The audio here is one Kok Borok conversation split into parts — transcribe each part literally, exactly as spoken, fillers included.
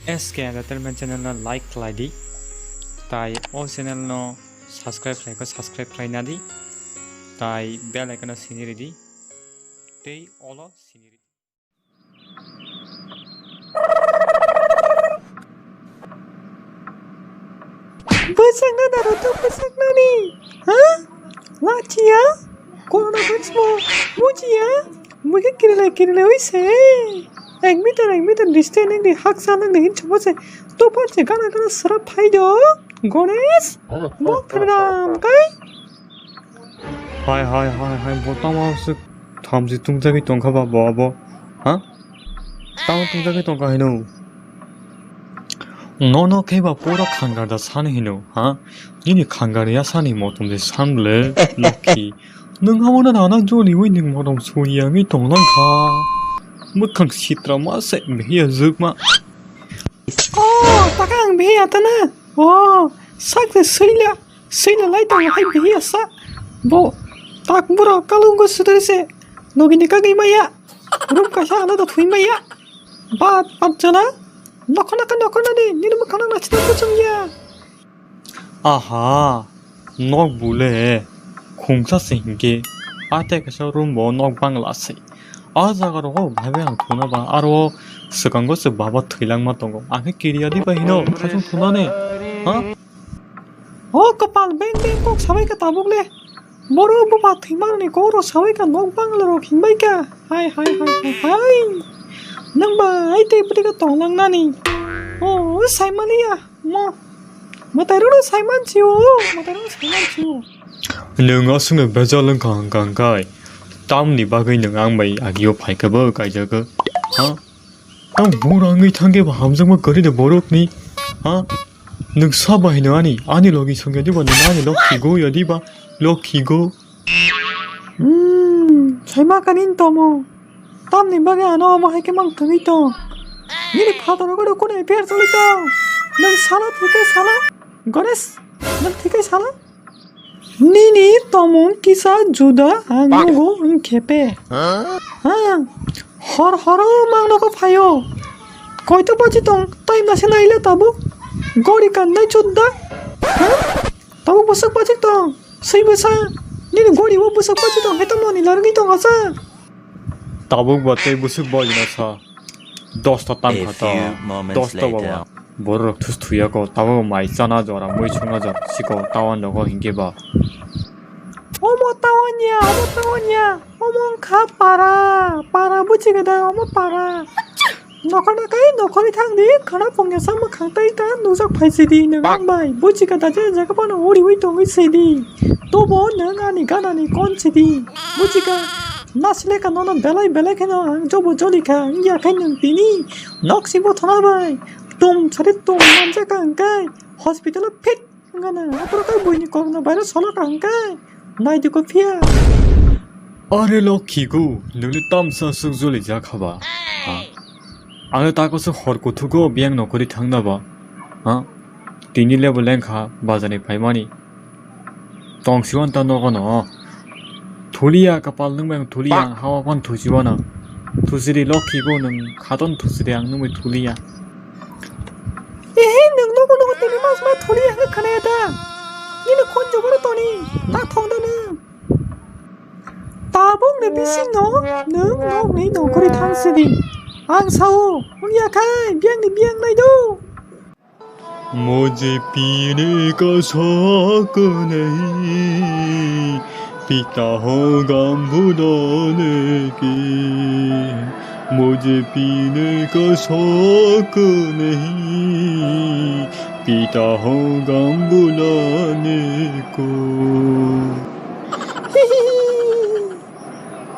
S K Entertainment channel no like khlai di, tai o channel no subscribe khlai kho subscribe khlai na di, tai bell icon no sini ridi, tei olo sini ridi. Bwsakna naruto bwsaknani, ha? Lachiya? Corona virus bo muchiya? Mui khe kirilai kirilai oi se. Ek meter, ek meter distance nang di haksa nang di hinchuk bo se. Topar se gana gana srap phai do. Ganesh, mok pherdam kai. Hai, hai, hai, hai, bo tamo se thamchi tungjagwi tongkha ba bo abo, ha? Tamo tungjagwi tongkha hino. Nono khe ba pura khangar da san hino, ha? Nini khangar ya sani motom de san le, Lokhi. Nwng amo na nana joni wi nwng motom suri ya ngi tonglang kha. Mwkhang sitra ma se behiya jwk ma. Oh, taka ang behiya ta na. Oh, sak de sui le. Sui le lai tongo hai behi asa. Bo tak buro kalungo sudari se. Logi ni kagwi maya. Room kaisa ano da thui maya. Bat bat jana. Nokhona ka nokhona ni. Nini mukha nang na chita kuchung ya. Aha. Nok bule. Khungsa se hinke. Ate kaisa room bo nok bangla se. A jaga rogo bhabe ang thuna ba. Aro swkango se baba thwilang ma tongo. Ang khe kiriya di ba hino. Khachung thuna ne. Ha? O kopal beng beng kok sabai ka tabuk le. Boro buba thwimani kok ro sabai ka nok bangla rok hinbai ka. Hai hai hai hai hai. Nang ba ai te pati ka tong nang nani. O saimani ya mo. Matai ro saimani si o. Matai ro saimani si o. Nwng aswkno bejal wngkha hwnkha hwnkhe tamni bagwi nwng ang bai agio phaikhe bo kaijakgo? Ha? Tang bura wngwi thangkhe bo hamjakma kwrwi de borokni? Ha? Nwng sa bai hino ani, ani logi songya diba, nwng ani lokhi go ya diba, lokhi go. Hmm, saima kanin tomo. Tamni bagwi ano omo hai khe mang thangwi tong. Nini phataro goro kono affair choli tong. Nwng sala thike sala. Ganesh, nwng thike sala. Nini tomung kisa juda ang nugo wngkhe pe. Ha? Hor horo mang nogo phaio. Koito baji tong, tai nase naile tabuk. Gori kannai chudda. Ha? Tabuk bwswk baji tong. Swi bwsa. Nini gori o bwswk baji tong, heto noni larwgwi tong asa. Tabuk ba tei bwswk bajina sa. Dosta tam kha ta. Dosta baba. Borok thus thuya ko, tabuk mai chana jora, mui chungna jora, siko tawa nogo hinke ba. Omo tawa nya, omo tawa nya, omo wngkha para, para buchi gada, omo para. Nokhor nakai, nokhorwi thang di, khana pongya sa mwkhang tai ta nujak phai si di, nwng ang bai. Buchi gada je jaga phano uriwi tongwi si di. Tobo nwng ani ganani kon si di. Buchi ga. Nasileka nono belai belai kheno ang jobo joli kha, wngya khe nwng tini nok singbo thana bai tum sari tum manjak kha hwnkhe hospital o fit wngkha na. Aphuru khe buini kokno bairo solok kha hwnkhe naidi ko phiya. Are lokhi go, nwngni tamsa swk joli jak haba? Ha? Ang takoso hor kuthugo biyang nokori thangna ba? Ha? Tini lebo lengkha bazani phaimani. Tongsiwan ta nogo no. Thuliya kapal nwng bai thuliya, ang hawa phan thusiwano. Thusiri lokhi go nwng khaton thusiri ang nwng bai thuliya. Ehe, nwng nogo nogo tini mas ma thuliya hwnwi khanaya da? Nini khon jogoro toni, na thong da nwng. Tabuk ni bising no, nwng nokni nokori thang sidi. Ang sao, wngya khai, biyang ni biyang nai do. मुझे पीने का शौक नहीं, पीता हूँ गम भुलाने की। मुझे पीने का शौक नहीं, पीता हूँ गम भुलाने को।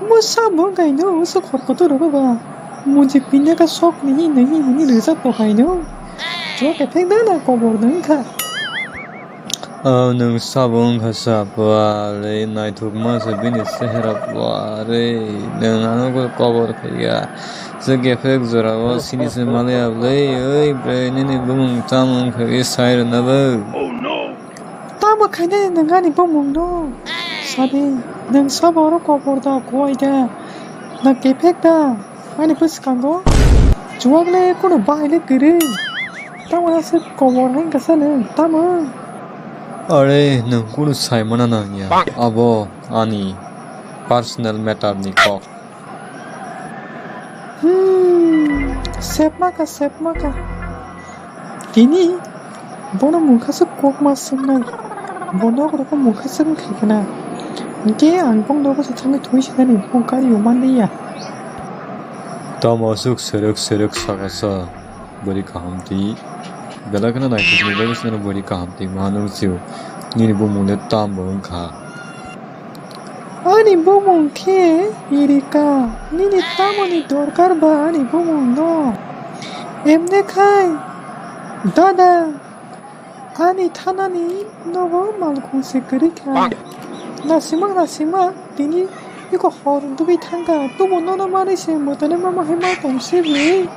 Bwsa bo kaino usa khorkoto rogo ba. Muji pinda ka sok ni hi nahi hini rwjak bo kaino. Chwla kethek da na kobor da wngkha. O nwng sabo wngkha sa pua le naithokma se bini sehera pua re. Nwng ano kobor khaiya. Se kephek jora o sini se malaya le oi bre nini bumung tamo wngkha ke sai rwna bo. Tamo khainani nwng ani bumung no? Sadi, nwng sabo oro kobor da, kuwai da, na kephek da, ani bwskango? Chuwak le kunu bahai le kwrwi. Tamo aswk kobor hai kasa nwng, tamo? Are, nwng kunu saimana nangya. Abo ani personal matter ni kok. Hmm, sepma ka, sepma ka. Tini bono mungkha se kokma swngnai. Bo nok rok mungkha se wngkha kena. Hwnkhe ang bong nogo se thangwi thwi sinani, bong gari o manliya. Tamo aswk swerwk swerwk sakasa? Bwrwi kaham twi belai kheno naithokni bagwi swnano bwrwi kaham twi ma nung sio. Nini bumung le tamo wngkha? Ani bumung khe Erika. Nini tamoni dorkar ba ani bumung no? Emne khai, dada, ani thanani nogo malkhung se kwrwi kha. Nasimang, nasimang, tini iko hor dugwi thangkha, tubu nono manwi se mwtani mama hai ma tong se bwrwi.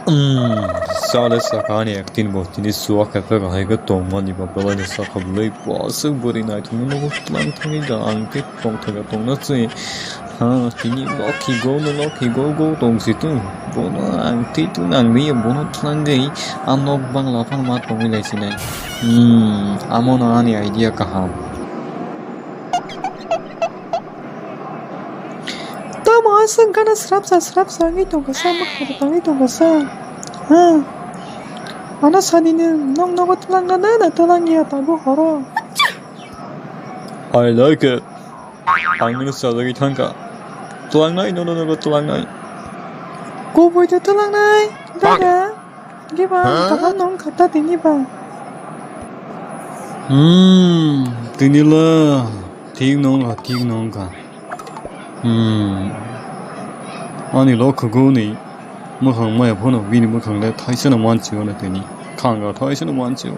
Umm, sale sakha ani acting bo tini suwa khe phek hai khe tongmani ba belai no sakha bwlwi bo aswk bwrwi naithokno nugo twlang thangwi da ang tei tongthok ya tongna se. Ha, tini lokhi go no lokhi go go tong si tu. Bono ang twi tu nang ri bono twlangwi a nok bangla phano ma tongwi lai sinai. Hmm, amo no ani idea kaham. Tamo aswk gana srapsa srapsa wngwi tongkha sa, mwkhang tangwi tongkha sa. Ha. Ano sadi nwng, nok nogo twlangna na, na twlangya tabuk horo? I like it. Ang nini sajagwi thangkha. Twlangnai, nono nogo twlangnai. Kubui to twlangnai, dada. Giba, kaham nong khata tini ba. Hmm, tini la. Thik nong kha, thik nong kha. Hmm. Ani lo khuguni. Mwkhang maya phano bini mwkhang le thaisa no manchio na tini. Khanga thaisa no manchio.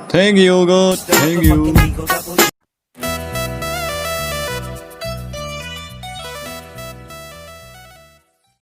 Thank you, God. Thank you.